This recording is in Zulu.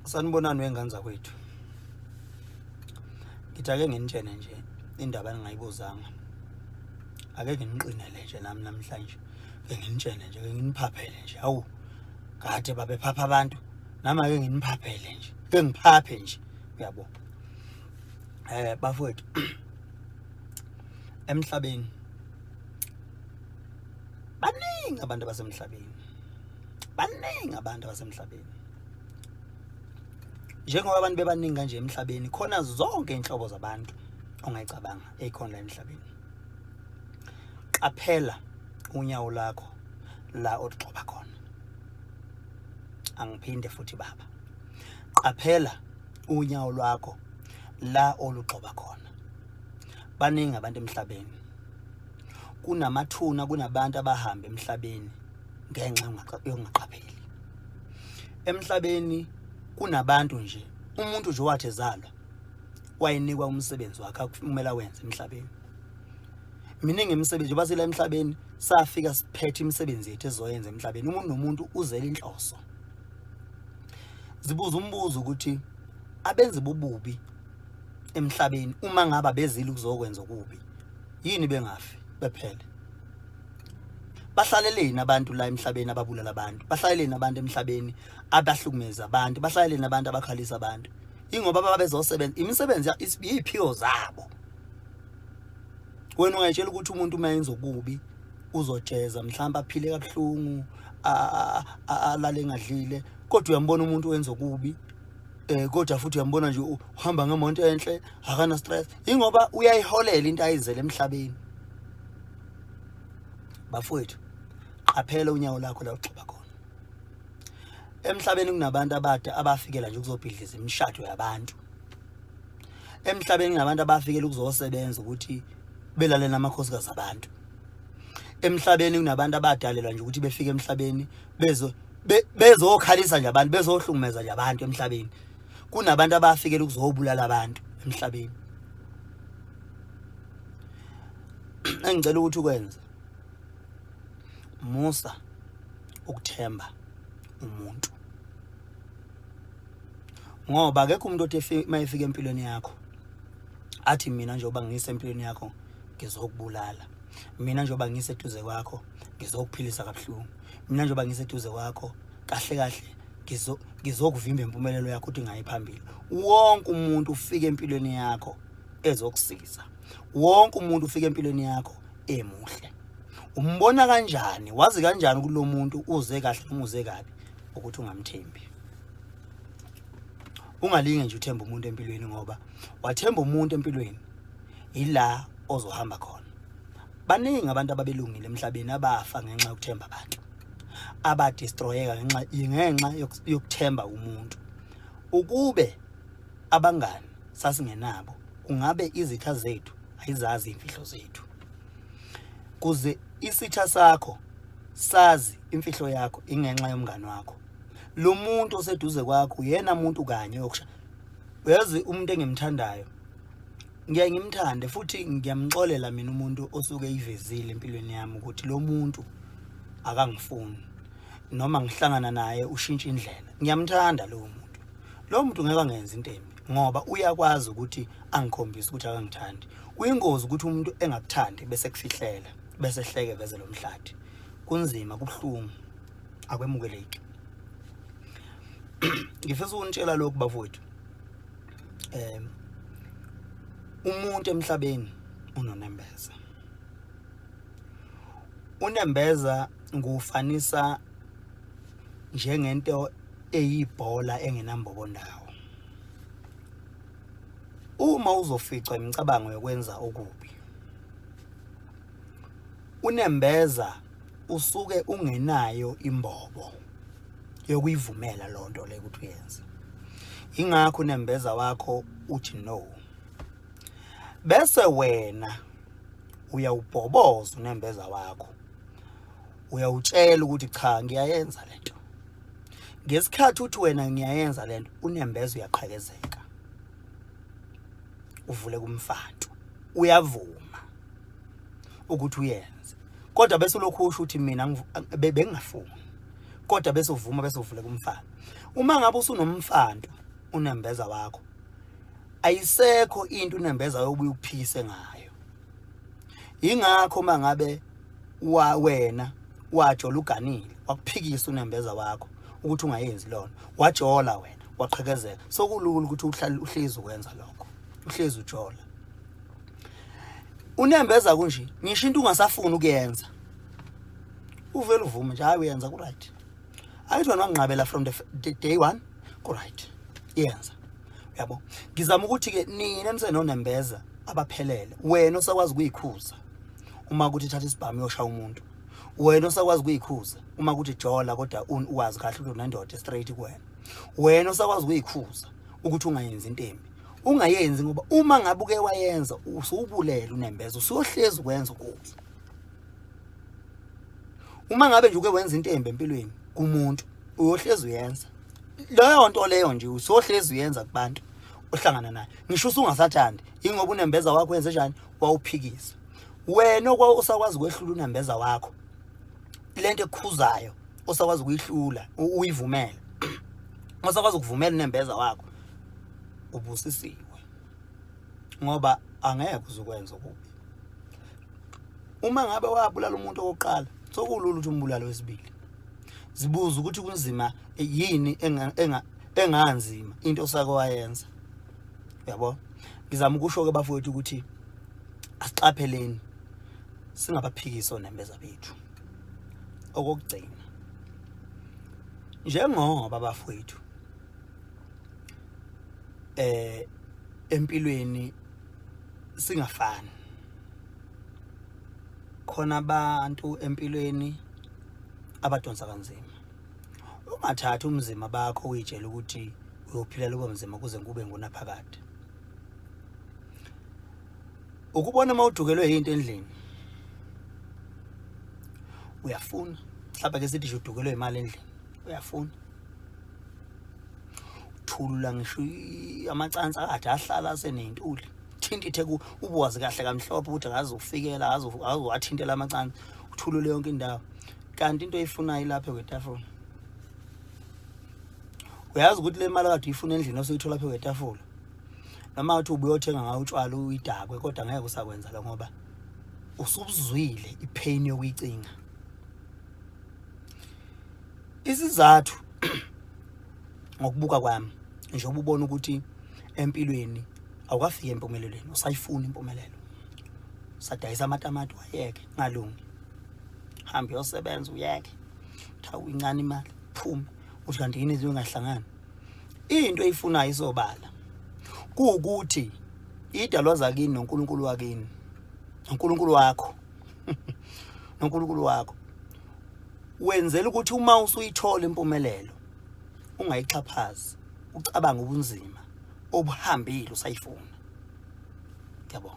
Sanibonani wengane zakwethu. Ngithi ake nginitshene nje indaba engingayibuzanga. Ake nginiqinele nje nami namhlanje. Ke nginitshene nje, ke nginiphaphele nje. Hawu, kade babephapha abantu. Nami ake nginiphaphele nje. Ke ngiphaphe nje. Uyabo. Bafowethu. Emhlabeni baningi abantu abasemhlabeni. Baningi abantu abasemhlabeni. Njengoba abantu bebaningi kanje emhlabeni, khona zonke inhlobo zabantu ongayicabanga ezikhona la emhlabeni. Qaphela unyawo lakho la oligxoba khona. Angiphinde futhi baba. Qaphela unyawo lwakho la olugxoba khona. Baningi abantu emhlabeni. Kunamathuna, kunabantu abahamba emhlabeni ngenxa yokungaqapheli. Emhlabeni kunabantu nje, umuntu nje wathi ezalwa wayenikwa umsebenzi wakhe akumele awenze emhlabeni. Miningi imisebenzi njengoba sila emhlabeni, safika siphethe imisebenzi yethu ezoyenza emhlabeni. Umuntu nomuntu uzele inhloso. Zibuza umbuzo ukuthi abenzi bobubi emhlabeni uma ngaba bezile ukuzokwenza okubi, yini bengafi bephele? Bahlaleleni abantu la emhlabeni ababulala abantu? Bahlaleleni abantu emhlabeni abahlukumeza abantu? Bahlaleleni abantu abakhalisa abantu? Ingoba babezosebenza imisebenzi iyiphiwo zabo. Wena ungayitshela ukuthi umuntu uma yenza okubi uzojeza, mhlawumbe aphile kabuhlungu, alale engadlile, kodwa uyambona umuntu wenza okubi, kodwa futhi uyambona nje uhamba ngemonto enhle, akana stress, ingoba uyayiholela into ayizele emhlabeni. Bafowethu, qaphela unyawo lakho la ugxoba khona. Emhlabeni kunabantu abade abafikela nje ukuzobhidliza imishado yabantu. Emhlabeni kunabantu abafikela ukuzosebenza ukuthi belale namakhosikazi abantu. Emhlabeni kunabantu abadalelwa nje ukuthi befike emhlabeni bezokhalisa nje abantu, bezohlukumeza nje abantu emhlabeni. Kunabantu abafikela ukuzobulala abantu emhlabeni. Engicela ukuthi ukwenze, musa ukuthemba umuntu, ngoba akekho umuntu othi mayefika empilweni yakho athi mina njengoba ngisempilweni yakho ngizokubulala, mina njengoba ngiseduze kwakho ngizokuphilisa kabuhlungu, mina njengoba ngiseduze kwakho kahle kahle ngizokuvimba impumelelo yakho ukuthi ingayi phambili. Wonke umuntu ufika empilweni yakho ezokusiza, wonke umuntu ufika empilweni yakho emuhle. Umbona kanjani, wazi kanjani ukuthi lo muntu uze kahle noma uze kabi, ukuthi ungamthembi? Ungalinge nje uthembe umuntu empilweni, ngoba wathemba umuntu empilweni ila ozohamba khona. Baningi abantu ababelungile emhlabeni abafa ngenxa yokuthemba abantu, abadestroyeka ngenxa yokuthemba umuntu. Ukube abangani sasingenabo, kungabe izitha zethu ayizazi imfihlo zethu. Kuze isitha sakho sazi imfihlo yakho ingenxa yomngani wakho. Lo muntu oseduze kwakho uyena muntu kanye okusha. Uyazi umuntu engimthandayo, ngiyaye ngimthande futhi ngiyamxolela mina umuntu osuke eyivezile empilweni yami ukuthi lo muntu akangifuni, noma ngihlangana naye ushintsha indlela. Ngiyamthanda lowo muntu. Lowo muntu ngeke angenze into embi ngoba uyakwazi ukuthi angikhombise ukuthi akangithandi. Kuyingozi ukuthi umuntu engakuthandi bese kufihlela, bese hleke veze lo mhlathi. Kunzima, kubuhlungu, akwemukeleki. Ngifisa ukunitshela lokhu bafowethu. Umuntu emhlabeni unonembeza. Unembeza ngufanisa njengento eyibhola engenambobo ndawo. Uma uzoficwa imicabango yokwenza okubi, unembeza usuke ungenayo imbobo yokuyivumela lonto le ukuthi uyenze. Ingakho unembeza wakho uthi no, bese wena uyawubhoboza unembeza wakho, uyawutshela ukuthi cha, ngiyayenza lento. Ngesikhathi uthi wena ngiyayenza lento, unembeza uyaqhekezeka, uvule kumfantu, uyavuma ukuthi uyenze, kodwa bese ulokhu usho ukuthi mina bengingafuni. Kodwa bese uvuma bese uvule kumfana. Uma ngabe usunomfantu unembeza wakho, ayisekho into unembeza yobuye ukuphikise ngayo. Ingakho uma ngabe wena wajola uganile, wakuphikisa unembeza wakho ukuthi ungayenzi lona, wajola wena waqhekezeka, sokulula ukuthi uhlale uhlezi ukwenza lokho, uhlezi ujola. Unembeza kunje, ngisho into ungasafuni ukuyenza, uvele uvume nje, hayi uyenza ku right. Ayithi wena wanginqabela from the day one, ku right, yenza. Uyabo, ngizama ukuthi ke nina nisenonembeza abaphelele, wena osakwazi ukuyikhuza uma kuthi thatha isibhamu uyoshaya umuntu, wena osakwazi ukuyikhuza uma kuthi jola kodwa uwazi kahle ukuthi unendoda straight kuwena, wena osakwazi ukuyikhuza ukuthi ungayenzi into embi, ungayenzi, ngoba uma ngabe uke wayenza usubulela unembeza, usuyohlezi ukwenza okubi. Uma ngabe nje uke wenza into embi empilweni kumuntu, uyohlezi uyenza leyo nto leyo nje, usohlezi uyenza kubantu ohlangana naye, ngisho usungasathandi, ingoba unembeza wakho wenze njani, wawuphikisa. Wena usakwazi ukwehlula unembeza wakho, lento ekukhuzayo osakwazi ukuyihlula, uyivumele, osakwazi ukuvumela unembeza wakho, ubusisiwe, ngoba angeke uzukwenza okubi. Uma ngabe wabulala umuntu okokuqala, sokulula ukuthi umbulale wesibili. Zibuza ukuthi kunzima yini enganzima into osake wayenza. Uyabo, ngizama ukusho ke bafowethu ukuthi asiqapheleni, singabaphikisi onembeza bethu. Okokugcina, njengoba bafowethu empilweni singafani, khona abantu empilweni abadonsa kanzima. Ungathathi umzima bakho uyitshela ukuthi uyophila lobo mzima kuze kube ngunaphakade. Ukubona uma udukelwe into endlini, uyafuna mhlawumbe ke sithi nje udukelwe imali endlini, uyafuna uthulula ngisho amacansi akade ahlala aseney'ntuli, thintithe ubuwazi kahle kamhlophe ukuthi akazukufikela, akazuwathintela amacansi, uthulule yonke indawo, kanti into oyifunayo ilapha kwetafula. Uyazi ukuthi le mali kade uyifuna endlini osuyithola phezu kwetafula, noma uthi ubuyothenga ngayo utshwala uyidakwe, kodwa ngeke usakwenza lo, ngoba usubuzwile ipain yokuyicinga. Isizathu ngokubuka kwami, njengoba ubona ukuthi empilweni awukafiki empumelelweni, usayifuna impumelelo, usadayisa amatamati wayeke ngalungi, hamba uyosebenza uyeke, uthawu incane imali phume, uthi kanti yini izinto engahlangani. Into eyifunayo isobala kuwukuthi idalwa zakini noNkulunkulu wakini, noNkulunkulu wakho noNkulunkulu wakho wenzela ukuthi uma usuyithola impumelelo ungayixhaphazi, ucabanga ubunzima obuhambile usayifuna. Ngiyabonga.